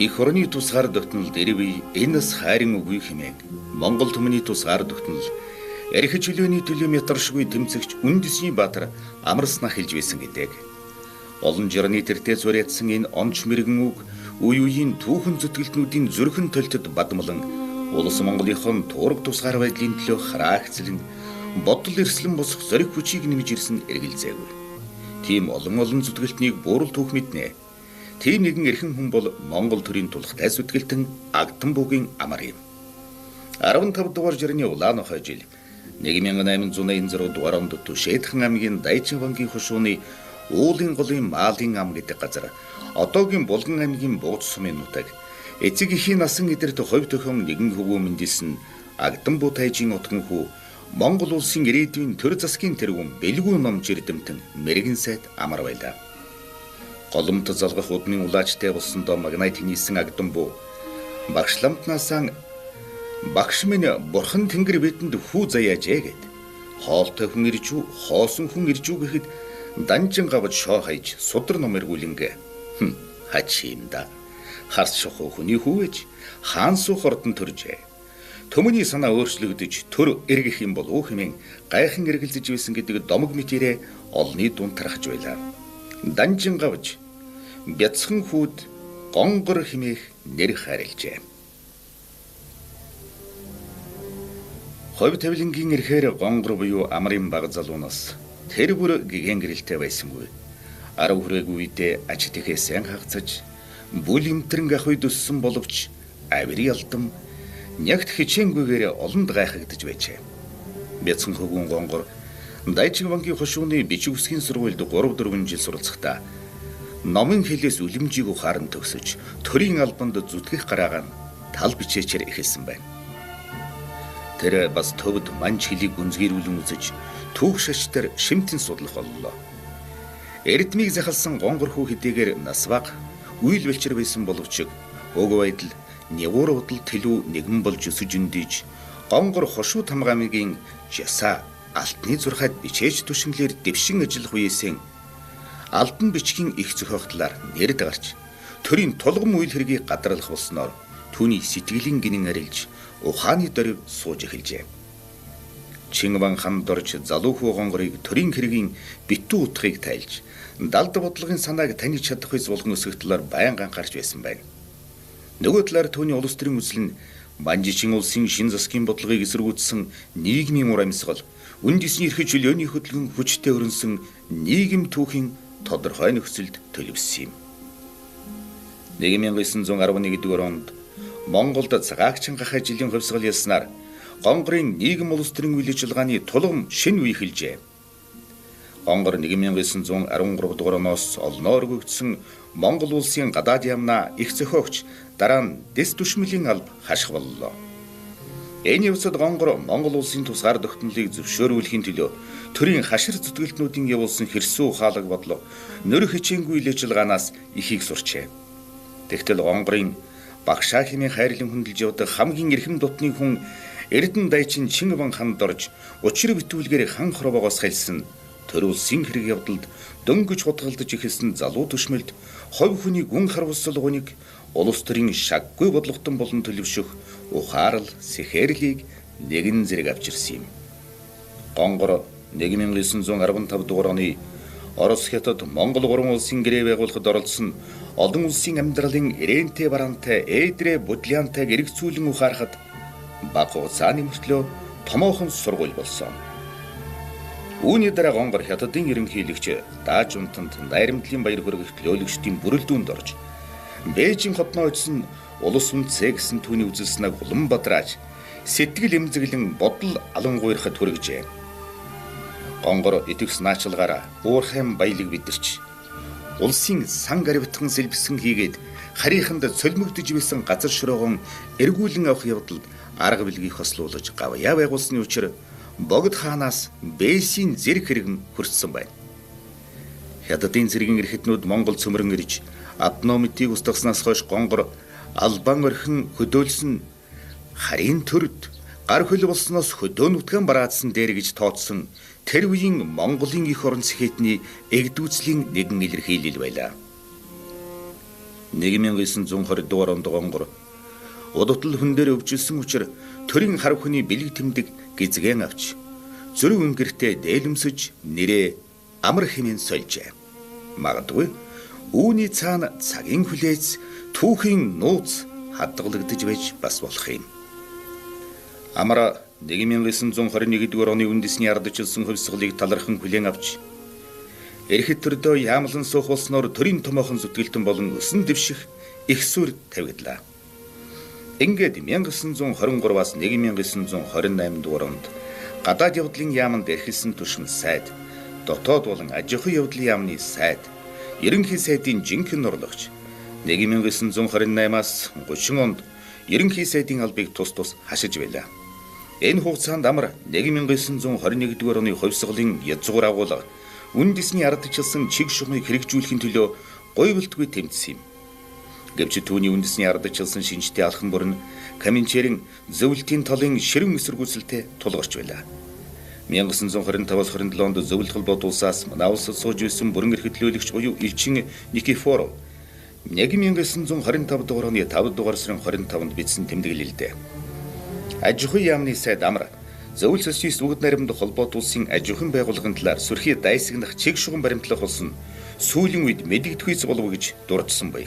Их орны тусгаар тогтнолд эрвий энэ нас хайрын үгүй хэмээн Монгол түмний тусгаар тогтнол эрх чөлөөний төлөө метршгүй тэмцэгч үндэсний баатар амарснаа хэлж байсан гэдэг. Олон жирны тэртээ суурьдсан энэ онч мэрэгэн үг үе үеийн түүхэн зүтгэлтнүүдийн зүрхэн төлтөд бадмалан улс Монголынхон туураг тусгаар байдлын төлөө хараагцлан бодол эрсэлэн босох зориг хүчийг нэмж ирсэн эргэлзээгүй. Тийм олон олон зүтгэлтнийг буурал түүх мэднэ. Тийм нэгэн эрхэм хүн бол Монгол төрийн тулхтай зүтгэлтэн Агтан буугийн амар юм. 15 дугаар жирийн улаан нохой жил 1886 дугаар онд Түшээдхэн аймгийн Дайчин вангийн хошууны уулын голын Маалын ам гэдэг газар одоогийн Булган аймгийн Бууц сумын нутаг эцэг эхийн насан эдэрт хувь төхөн нэгэн хөвгөө мэндэлсэн Агтан буу тайжийн утган хүү Монгол улсын ирээдүйн төр засгийн тэргүүн бэлгүү ном жирдэмтэн мэрэгэн сайд амар байлаа. Голомт залгах удмын улаачтай болсондоо магнай тэнийсэн Агтан буу багш ламтнаасаа багш минь бурхан тэнгэр бидэнд хүү заяажээ гэд. Хоолтой хүн ирж үү, хоосон хүн ирж үү гэхэд данжин гавж шоо хайж судар ном эргүүлэнгэ. Хач юм да. Харс шохоо хүний хүүвэж хаан суух ордон төржээ. Төмөний санаа өөрчлөгдөж төр эргэх юм бол үү хэмээн гайхан эргэлзэж байсан гэдэг домог мэтэрээ олны дунд тархаж байлаа. Данжин гавж бяцхан хүүд гонгор хэмээх нэр хайрлжээ. Хувь тавилангийн ирэхээр гонгор буюу амрын баг залуунаас тэр бүр гигэн гэрэлтэй байсангүй. 10 хүрээгүй үедээ аж тэхээ сайн хагацаж бүл эмтрэн ах үед өссөн боловч авир ялдам нягт хичээнгүйгээр олонд гайхагдаж байжээ. Бяцхан хөвгүн гонгор Дайчин вангийн хошууны бичиг үсгийн сургуульд 3-4 жил суралцахдаа номын хэлээс үлэмжийг ухаан төгсөж төрийн албанд зүтгэх гараагаа тал бичээчээр эхэлсэн байна. Тэр бас төвд манж хэлийг гүнзгийрүүлэн үзэж түүх шаштар шимтэн судлах боллоо. Эрдмийг захалсан гонгор хүү хэдийгээр нас бага үйл бэлчээр байсан боловч уг байдал нягуур удал төлөв нэгэн болж өсөж өндийж гонгор хошуу тамгаамигийн жасаа алтны зурхайд бичээж түшинглэр дэвшин ажиллах үеэсээ албан бичгийн их зохиох талаар нэрд гарч төрийн тулгам үйл хэргийг гадарлах болсноор түүний сэтгэлийн гинэн арилж ухааны дөрв сууж эхэлжээ. Чинван ханд орж залуу хүү гонгорыг төрийн хэргийн битүү утгыг тайлж далд бодлогын санааг таних чадах үс болгон өсгөх талаар байнга анхаарч байсан байна. Нөгөө талаар түүний улс төрийн үзэл нь Манжичин улсын шин засгийн бодлогыг эсэргүүцсэн нийгмийн ур амьсгал, үндэсний эрх чөлөөний хөдөлгөөн хүчтэй өрнөсөн нийгэм түүхийн тодорхой нөхцөлд төлөвлөсөн юм. 1911 дугаар онд Монголд цагаагчин гахай жилийн хувьсгал ялснаар Гонгорын нийгэм улс төрийн үйл ажиллагааны тулгам шинэ үе эхэлжээ. Гонгор 1913 дугаар оноос олноор өгөгдсөн Монгол улсын гадаад яамнаа их зохиогч дараа нь дэс түшмэлийн алба хаших боллоо. Энэ явцад Гонгор Монгол улсын тусгаар тогтнолыг зөвшөөрүүлэхийн төлөө төрийн хашир зүтгэлтнүүдийн явуулсан хэрсүү ухаалаг бодлого нөр хичээнгүй үйл ажиллагаанаас ихийг сурчээ. Тэгтэл Гонгорын багшаа хэмээн хайрлан хүндэлж явдаг хамгийн эрхэм дотны хүн Эрдэнэ дайчин Чинван ханд орж учир битүүлгээр хан хорвоогоос хайлсан төр улсын хэрэг явдалд дөнгөж хутгалдаж эхэлсэн залуу түшмэлд хувь хүний гүн харвасалгуныг улс төрийн шаггүй бодлоготон болон төлөвшөх ухаарал сэхэрлийг нэгэн зэрэг авчирсан юм. Гонгор 1915 дугаар оны Орос хятад Монгол гурван улсын гэрээ байгуулахад оролцсон олон улсын амьдралын ирээнтэй бараантай ээдрээ будлиантай эргэцүүлэн ухаарахад бага хугацааны мөртлөө томоохон сургууль болсон. Үүний дараа Гонгор хятадын ерөнхийлөгч Даажунтанд найрамдлын баяр хүргэх төлөөлөгчдийн бүрэлдүүнд орж Бээжин хотноо очсон улс үндэсээ гэсэн түүний үзэлснэг улам бадрааж сэтгэл эмзэглэн бодол алангуйрахад хүргэжээ. Гонгор итгэс наачилгаараа уурхайн баялаг бидэрч улсын сан гарвитхан сэлбэсэн хийгээд харийнханд цөлмөгдөж байсан газар шороогон эргүүлэн авах явдалд арга билгийг хослуулж гавьяа байгуулсны учир Богд хаанаас Бээсийн зэрэг хэрэгэн хүртсэн байна. Хятадын цэргийн эрхэтнүүд Монгол цөмрөн ирж автономитыг устгаснаас хойш Гонгор албан орхин хөдөөлсөн харийн төрд гар хөл болсноос хөдөө нутгаан бараадсан дээр гэж тооцсон тэр үеийн Монголын их орон сэхэтний эгдүүцлийн нэгэн илэрхийлэл байлаа. 1920 дугаар онд гонгор удтал хүн дээр өвжилсөн учир төрийн хар хүний бэлэг тэмдэг гизгэн авч зөрөг өнгөртөө дээлэмсэж нэрээ амар хэмээн сольжээ. Магадгүй үүний цаана цагийн хүлээц түүхийн нууц хадгалагдаж байж бас болох юм. Амар 1921 дугаар оны үндэсний ардчилсан хувьсгалыг талархан хүлээн авч эрхэд төрдөө яамлан суух болсноор төрийн томоохон зүтгэлтэн болон өсөн дэвших их сүр тавигдлаа. Ингээд 1923-аас 1928 дугаар онд гадаад явдлын яаманд эрхэлсэн түшмэл сайд, дотоод болон аж ахуйн явдлын яамны сайд, ерөнхий сайдын жинхэнэ орлогч 1928-аас 30 онд ерөнхий сайдын албыг тус тус хашиж байлаа. Энэ хугацаанд амар 1921 дугаар оны хувьсгалын язгуур агуулга үндэсний ардчилсан чиг шумыг хэрэгжүүлэхийн төлөө гуйвалтгүй тэмцсэн юм. Гэвч түүний үндэсний ардчилсан шинжтэй алхам бүр нь Коминтерн зөвлөлтийн талын ширүүн эсэргүүцэлтэй тулгарч байлаа. 1925-27 онд зөвлөлт холбоот улсаас манай улсад сууж исэн бүрэн эрх төлөөлөгч буюу элчин Никифоров 1925 дугаар оны 5 дугаар сарын 25-нд бичсэн тэмдэглэлдээ аж ахуйн яамны сайд амар зөвлөлт социалист үгд наримд холбоот улсын аж ахуйн байгууллагын талаар сүрхий дайсагнах чиг шугам баримтлах болсон сүүлийн үед мэдэгдэхүйц болов гэж дурдсан буй.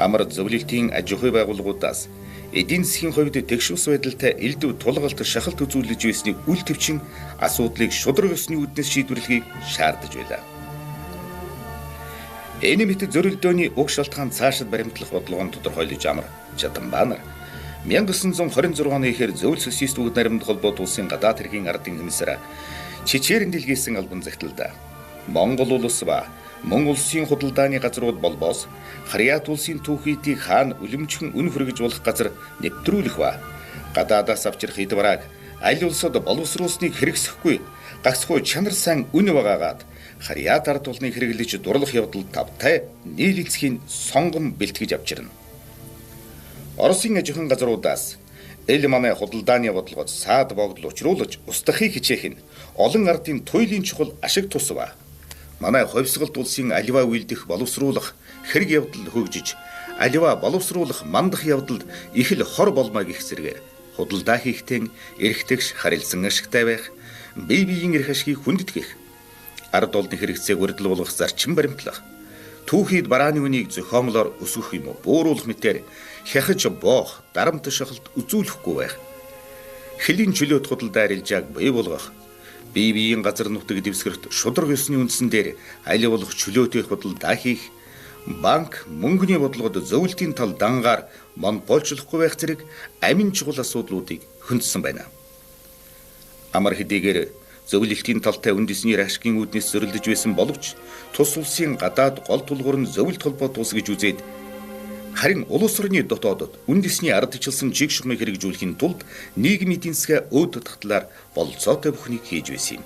Амар зөвлөлтийн аж ахуйн байгууллагуудаас эдийн засгийн хувьд тэгш ус байдалтай элдв тулгалт шахалт үзүүлж байсныг үл төвчин асуудлыг шударга ёсны үүднээс шийдвэрлэхийг шаардаж байлаа. Энэ мэт зөрөлдөөний уг шалтгаан цаашид баримтлах бодлогоон тодорхойлож амар Чадамбаанар 1926 оны ихээр зөвлөлт социалист үгд наримд холбоот улсын гадаад хэргийн ардын комиссар Чичерин дэлгээсэн албан захидалд Монгол улс ба мөн улсын худалдааны газрууд болбоос Харьяат улсын түүхийдийг хаана үлэмжхэн үн хүргэж болох газар нэвтрүүлэх ба гадаадаас авчрах эд барааг аль улсад боловсруулсныг хэрэгсэхгүй гагцхүү чанар сайн үн багаагаад Харьяат ард түлхнийг хэрэглэж дурлах явдал тавтай нийлэлцхийн сонгон бэлтгэж авчирна. Оросын аж ахуйн газруудаас эл манай худалдааны бодлогод саад богдол учруулж устгахыг хичээх нь олон ардын туйлын чухал ашиг тус ба манай хувьсгалт улсын аливаа үйлдэх боловсруулах хэрэг явдал хөгжиж аливаа боловсруулах мандах явдалд их л хор болмоо гэх зэрэгээр худалдаа хийхдээ эрхтгш харилцан ашигтай байх, бие биеийн эрх ашгийг хүндэтгэх, ард олны хэрэгцээг урьдал болгох зарчим баримтлах, түүхийд барааны үнийг зохиомлоор өсгөх юм уу бууруулах мэтээр хяхаж боох, дарамт шахалт үзүүлэхгүй байх, хөлийн чөлөөт худалдаа арилжааг бий болгох, бие биеийн газар нутаг дэвсгэрт шударга ёсны үндсэн дээр аль болох чөлөөтэй худалдаа хийх, банк мөнгөний бодлогод зөвлөлтийн тал дангаар монополчлохгүй байх зэрэг амин чухал асуудлуудыг хөндөсөн байна. Амар хэдийгээр зөвлөлтийн талтай үндэсний ашигын үүднээс зөрөлдөж байсан боловч тус улсын гадаад гол тулгуур нь зөвлөлт холбоот улс гэж үзээд харин улс орны дотоодод үндэсний ардчилсан чиг шумыг хэрэгжүүлэхийн тулд нийгмийн эдийн засгаа өөд татах талаар бололцоотой бүхнийг хийж байсан юм.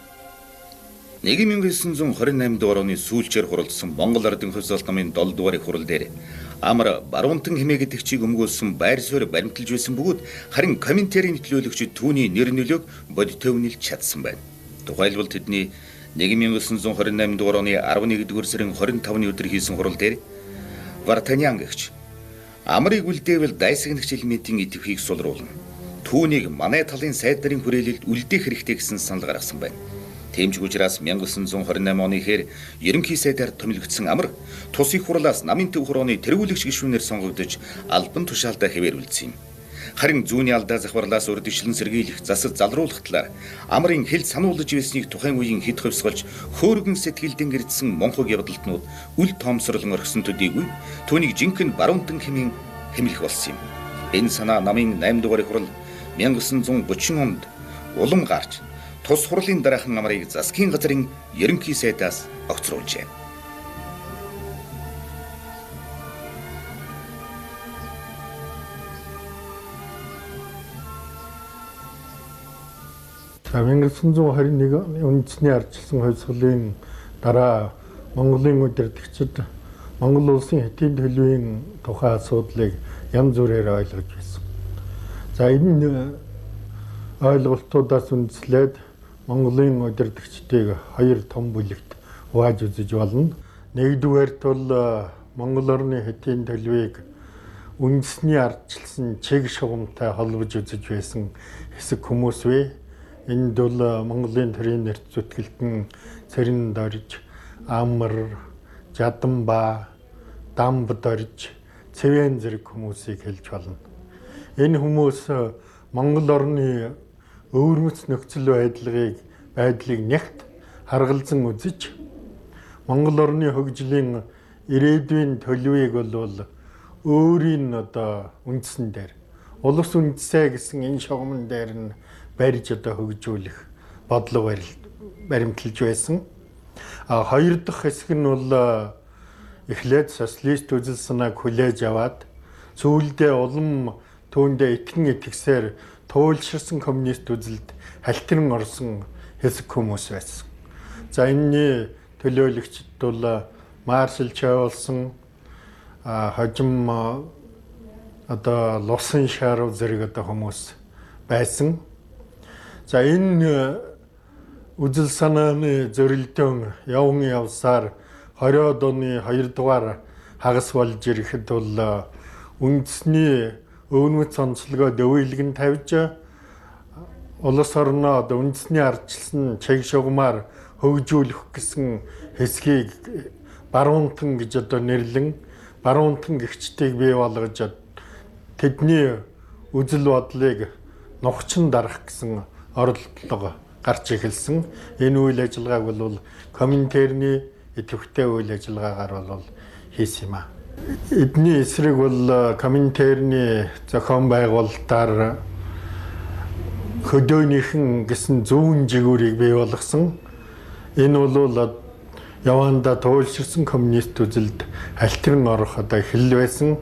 1928 дугаар оны сүүлчээр хуралдсан Монгол Ардын хувьсгалт намын 7 дугаар их хурал дээр амар баруунтан хэмээ гэдэг чиг өмгөөлсөн байр суурь баримталж байсан бөгөөд харин Коминтерн төлөөлөгчид түүний нэр нөлөөг бодиттой үнэлж чадсан байна. Тухайлбал тэдний 1928 дугаар оны 11 дугаар сарын 25-ны өдөр хийсэн хурал дээр Вартанян гэгч амрыг үлдээвэл дайсагнагч элементийн идэвхийг сулруулна. Түүнийг манай талын сайд нарын хүрээлэлд үлдээх хэрэгтэй гэсэн санал гаргасан байна. Тийм ч учраас 1928 оны ихээр ерөнхий сайдаар томилогдсон амар тус их хурлаас намын төв хурууны тэргүүлэгч гишүүнээр сонгогдож албан тушаалдаа хэвээр үлдсэн юм. Харин зүүнний алдаа захварлаас урьдчилан сэргийлэх, засаж залруулах талаар амрын хэл сануулж байсныг тухайн үеийн хэд хувьсгалж хөөргөн сэтгэлдэн гэрдсэн монхог явдалтнууд үл тоомсорлон орхисон төдийгүй түүнийг жинхэнэ баруунтан хэмээн хэмлэх болсон юм. Энэ санаа намын 8 дугаар их хурал 1930 онд улам гарч тус хурлын дараахан амрыг засгийн газрын ерөнхий сайдаас огцруулжээ. За 1921 үндэсний ардчилсан хувьсгалын дараа Монголын удирдагчид Монгол улсын хэтийн төлөвийн тухай асуудлыг янз бүрээр ойлгож байсан. За энэ ойлголтуудаас үндэслээд Монголын удирдагчдыг хоёр том бүлэгт хувааж үзэж болно. Нэгдүгээрт бол Монгол орны хэтийн төлөвийг үндэсний ардчилсан чиг шугамтай холбож үзэж байсан хэсэг хүмүүс вэ. Энд бол Монголын төрийн нэрт зүтгэлтэн Цэрэн дорж, Амар, Жаданба, Дамб дорж, Цэвэн зэрэг хүмүүсийг хэлж болно. Энэ хүмүүс Монгол орны өвөрмөц нөхцөл байдлыг нягт харгалзан үзэж Монгол орны хөгжлийн ирээдүйн төлөвийг бол өөрийн одоо үндсэн дээр улс үндэсээ гэсэн энэ шугамн дээр нь барьж одоо хөгжүүлэх бодлого баримталж байсан. А хоёр дахь хэсэг нь бол эхлээд социалист үзэл санааг хүлээж аваад сүүлдээ улам түүндээ итгэн итгэсээр туйлширсан коммунист үзэлд халтиран орсон хэсэг хүмүүс байсан. За энэний төлөөлөгчд бол Маршал Чойболсон, хожим одоо Лусан Шарв зэрэг одоо хүмүүс байсан. За энэ үзэл санааны зөрөлдөөн явн явсаар 20-од оны 2 дугаар хагас болж ирэхэд бол үндэсний өвнөц онцлогоо дэвэлгэн тавьж улс орноо одоо үндэсний ардчилсан чиг шугамар хөгжүүлэх гэсэн хэсгийг баруунтан гэж одоо нэрлэн баруунтан гэгчдийг бий болгож тэдний үзэл бодлыг нухчин дарах гэсэн оролдлого гарч эхэлсэн. Энэ үйл ажиллагааг бол Коминтерний идэвхтэй үйл ажиллагаагаар бол хийсэн юм а. Эдний эсрэг бол Коминтерний зохион байгуулалтаар хөдөөнийхэн гэсэн зүүн жигүүрийг бий болгосон. Энэ бол явандаа туйлширсан коммунист үзэлд халтиран орох одоо эхлэл байсан.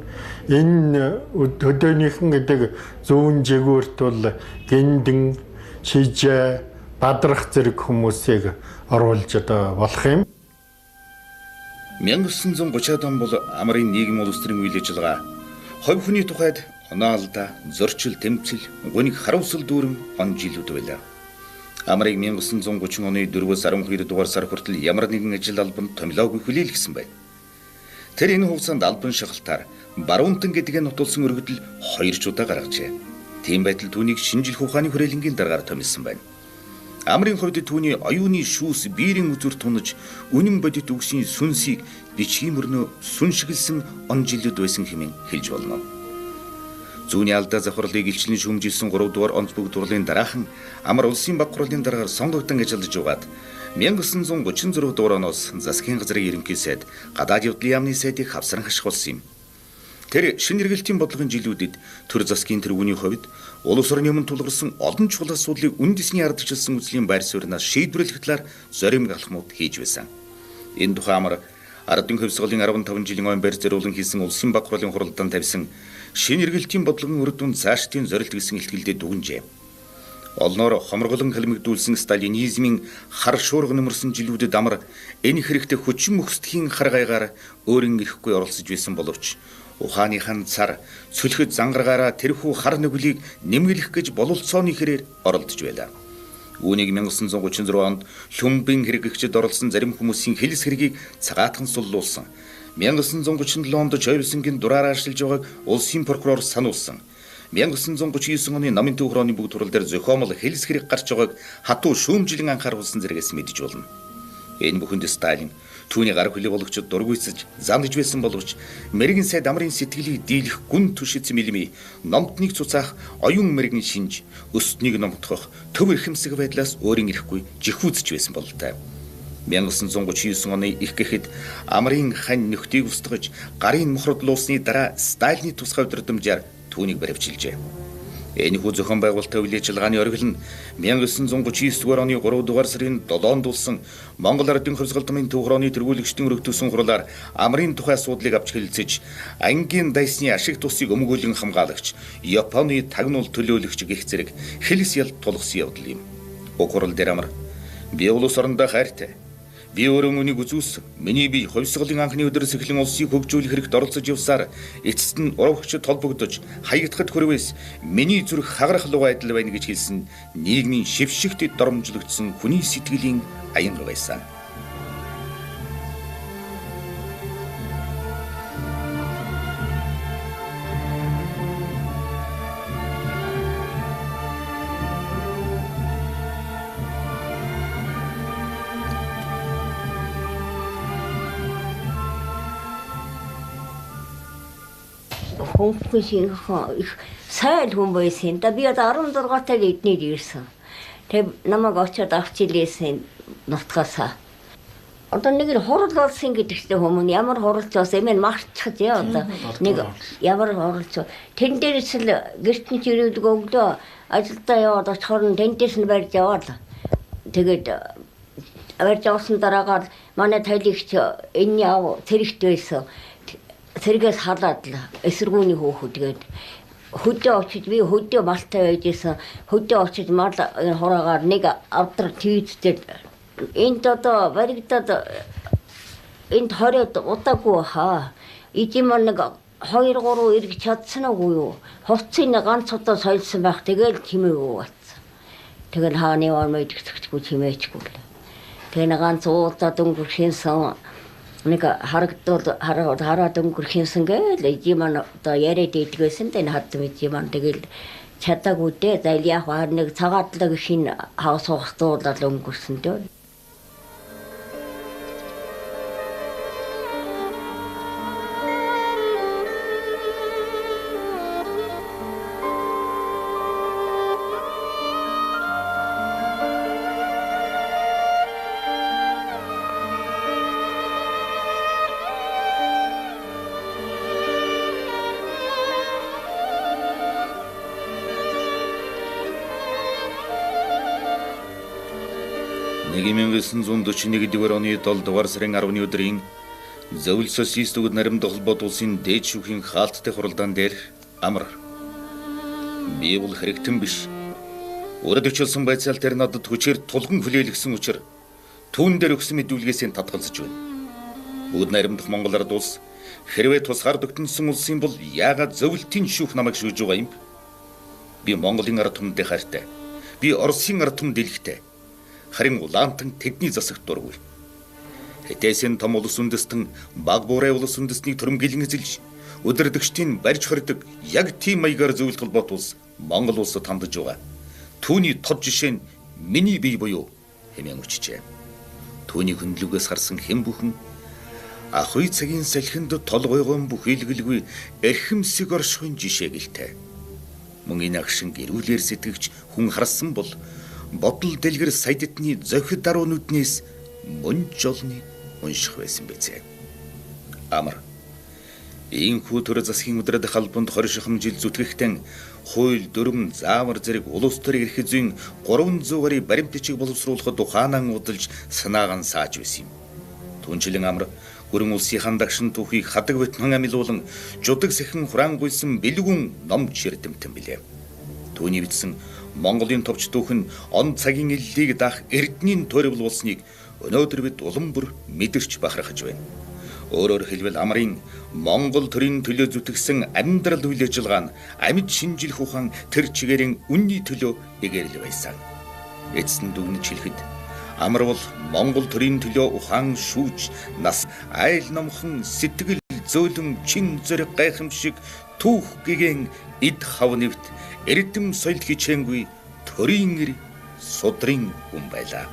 Энэ хөдөөнийхэн гэдэг зүүн жигүүрт бол Гиндэн, Шижээ, Бадрах зэрэг хүмүүсийг оруулж одоо болох юм. 1930-ад он бол амрын нийгэм улс төрийн үйл ажиллагаа хувь хүний тухайд оноо алдаа, зөрчил, тэмцэл, гуниг харуулсал дүүрэн он жилүүд байлаа. Амрыг 1930 оны 4-өөс 12 дугаар сар хүртэл ямар нэгэн ажил албанд томилоогүй хүлээлгэсэн байна. Тэр энэ хугацаанд албан шахалтаар баруунтан гэдгээ нутулсан өргөдөл 2 ч удаа гаргажээ. Тийм байтал түүнийг шинжлэх ухааны хүрээлэнгийн даргаар томилсон байна. Амрын хувьд түүний оюуны шүүс биерийн үзүр тунаж үнэн бодит үгсийн сүнсийг бичгийн мөрнөө сүншиглсэн он жилүүд байсан хэмээн хэлж болно. Зүүнний алдаа завхарлыг илчлэн шүүмжилсэн 3 дугаар онц бүгд хурлын дараахан Амар улсын баг хурлын даргаар сонгогдсон ажиллаж байгаад 1936 дугаар оноос засгийн газрын ерөнхий сайд, гадаад явдлын яамны сайдыг хавсран хашгуулсан юм. Тэр шинэ эргэлтийн бодлогын жилүүдэд төр засгийн тэргүүний хувьд улс орны өмнө тулгарсан олон чухал асуудлыг үндэсний ардчилсан үзлийн байр сууриас шийдвэрлэх талаар зоримог алхмууд хийж байсан. Энэ тухай Амар ардын хувьсгалын 15 жилийн ойн байр зориулан хийсэн улсын баг хурлын хуралдаанд тавьсан шинэ эргэлтийн бодлогын үр дүн цаашдын зорилт гэсэн илтгэлдээ дүгнжээ. Олноор хомроглон халимгдүүлсэн сталинизмын хар шуурга нөмөрсөн жилүүдэд Амар энэ хэрэгтэй хүчин мөхсдхийн хар гайгаар өөрийн ирэхгүй оролцож байсан боловч ухааныхан цар цөлхөд зангаргаараа тэрхүү хар нүглийг нэмгэлэх гэж бололцооны хэрээр оролдож байлаа. Үүнийг 1936 онд Лүмбийн хэрэгэгчд оролцсон зарим хүмүүсийн хэлс хэргийг цагаатхан суллуулсан. 1937 онд Чойболсонгийн дураараа ашиглаж байгааг улсын прокурор сануулсан. 1939 оны намын төв хорооны бүгд хурал дээр зохиомол хэлс хэрэг гарч байгааг хатуу шүүмжлэн анхааруулсан зэрэгээс мэдэж болно. Энэ бүхэнд Сталин түүний гар хүлээ болгочд дургуйцаж занаж байсан боловч мэрэгэн сайд амрын сэтгэлийг дийлэх гүн түшиц мэлми номтныг цуцаах оюун мэрэгэн шинж өстнийг номтгох төв эрхэмсэг байдлаас өөрийн ирэхгүй жихүүцэж байсан бололтой. 1939 оны их гэхэд амрын хань нөхдийг устгаж гарын мохродлуулсны дараа Сталины тусгай удирдамжаар түүнийг баривчилжээ. Энэхүү зохион байгуулалтын үйл ажиллагааны оргил нь 1939 дугаар оны 3 дугаар сарын 7-нд улсан Монгол Ардын хувьсгал намын төв хорооны тэргүүлэгчдийн өргөдүүлсэн хурлаар амрын тухай асуудлыг авч хэлэлцэж ангийн дайсны ашиг тусыг өмгөөлөн хамгаалагч Японы тагнуул төлөөлөгч гэх зэрэг хэлс ялд тулгсан явдал юм. Уг хурал дээр амар би улс орондоо хайртай. Би өөрөө үнийг үзүүлсэн. Миний бие хувьсгалын анхны өдрөөс эхлэн улсыг хөгжүүлэх хэрэгт оролцож явсаар эцэст нь урагчд холбогдож хаягдахад хүрвээс миний зүрх хагарах луга адил байна гэж хэлсэн нийгмийн шившигтэд доромжлогдсон хүний сэтгэлийн аянга байсан. Хөнгөн шинхэн их сайн хүн байсан юм да. Би одоо 16 тал эднэр ирсэн. Тэг намайг очиод авч илээсэн нутгаасаа. Одоо нэг л хурал болсон гэдэг чинь хүмүүс ямар хуралч бас эмээ марчихж яа одоо нэг ямар хуралч тэн дээрс л гэрт нь чирээдэг өглөө ажилдаа яваад очихоор нь тэн дээрс нь барьж яваад тэгээд барьж авсан дараагаар манай талигч энэ яв цэрэгт байсан цэргээс халаад л эсэргүүний хөөхөд тэгээд хөдөө очиж би хөдөө малтай байж исэн хөдөө очиж мал хураагаар нэг авдар тийцтэй энд одоо баригдаад энд 20 удаагүй хаа. Ижим нэг 2 3 эргэж чадсан уугүй юу? Хувцсыг ганц удаа сольсон байх. Тэгэл чимээгүй болсон. Тэгэл хааны яваа мэдгэцэгчгүй чимээчгүй л. Тэгээ нэг ганц уулзаад өнгөрхийнсэн нэг харагдвал хараад өнгөрхийнсэн гээл ижим одоо яриад идгэсэн тэн хадам ижим тэгэл чадаагүй дээ. Зайл яг нэг цагаатлаг хин хавс хугацуулаад өнгөрсөн дээ. Нэг 1941 оны 7 дугаар сарын 10-ны өдрийн Зөвлөл социалист үгд наримд холбоот улсын дээд шүүхийн хаалттай хуралдаан дээр амар. Би бол хэрэгтэн биш. Урд өчөлсөн байцаал тэр надад хүчээр тулган хүлээлгсэн учир түүн дээр өгсөн мэдүүлгээсээ татгалзаж байна. Бүгд наримдах Монгол ард улс хэрвээ тусгаар тогтносон улсын бол яагаад зөвлөлтийн шүүх намайг шүүж байгаа юм? Би Монголын ард түмэндээ хайртай. Би Оросын ард түмэнд дэлхтэй. Харин улаантан тэдний засагт дургүй. Хэтээсийн том улс үндэстэн баг буурай улс үндэстнийг төрөмгийлэн эзэлж өдөрдөгчдийн барьж хордог яг тийм маягаар зөвлөлт холбоот улс Монгол улсад хандаж байгаа. Түүний тод жишээ нь миний бие буюу хэмээн өчжээ. Түүний хөндлөгөөс харсан хэн бүхэн ахуй цагийн салхинд толгойгон бүхийлгэлгүй эрхэмсэг оршихын жишээ гэлтэй. Мөн энэ агшин гэрүүлээр сэтгэгч хүн харсан бол бодол дэлгэр саяд эдний зохид даруй нүднээс мөн жолныг унших байсан биз. Амар. Иймхүү төр засгийн удирдах албанд 20 шахам жил зүтгэхтэн хууль, дүрм, заавар зэрэг улс төрийн эрх зүйн 300 гаруй баримт бичиг боловсруулахад ухаанаа удалж санаагаан сааж байсан юм. Түнчлэн амар гүрэн улсын дагшин түүхийг хадаг битман амилуулан жудаг сэхэн хураангуйсан бэлгүн номч эрдэмтэн билээ. Түүний бичсэн Монголын товч түүх нь он цагийн эллийг даах эрдэнийн тойрвол болсныг өнөөдөр бид улам бүр мэдэрч бахархаж байна. Өөрөөр хэлбэл амрын Монгол төрийн төлөө зүтгэсэн амьдрал үйл ажиллагаа нь амьд шинжилэх ухаан тэр чигээрийн үнний төлөө эгэрэл байсан. Эцэст нь дүгнэж хэлэхэд амар бол Монгол төрийн төлөө ухаан шүүж нас айл номхон сэтгэл зөөлөн чин зэрэг гайхамшиг түүх гэгэн эд хав нэвт эрдэм соёл хичээнгүй төрийн эр судрын хүн байлаа.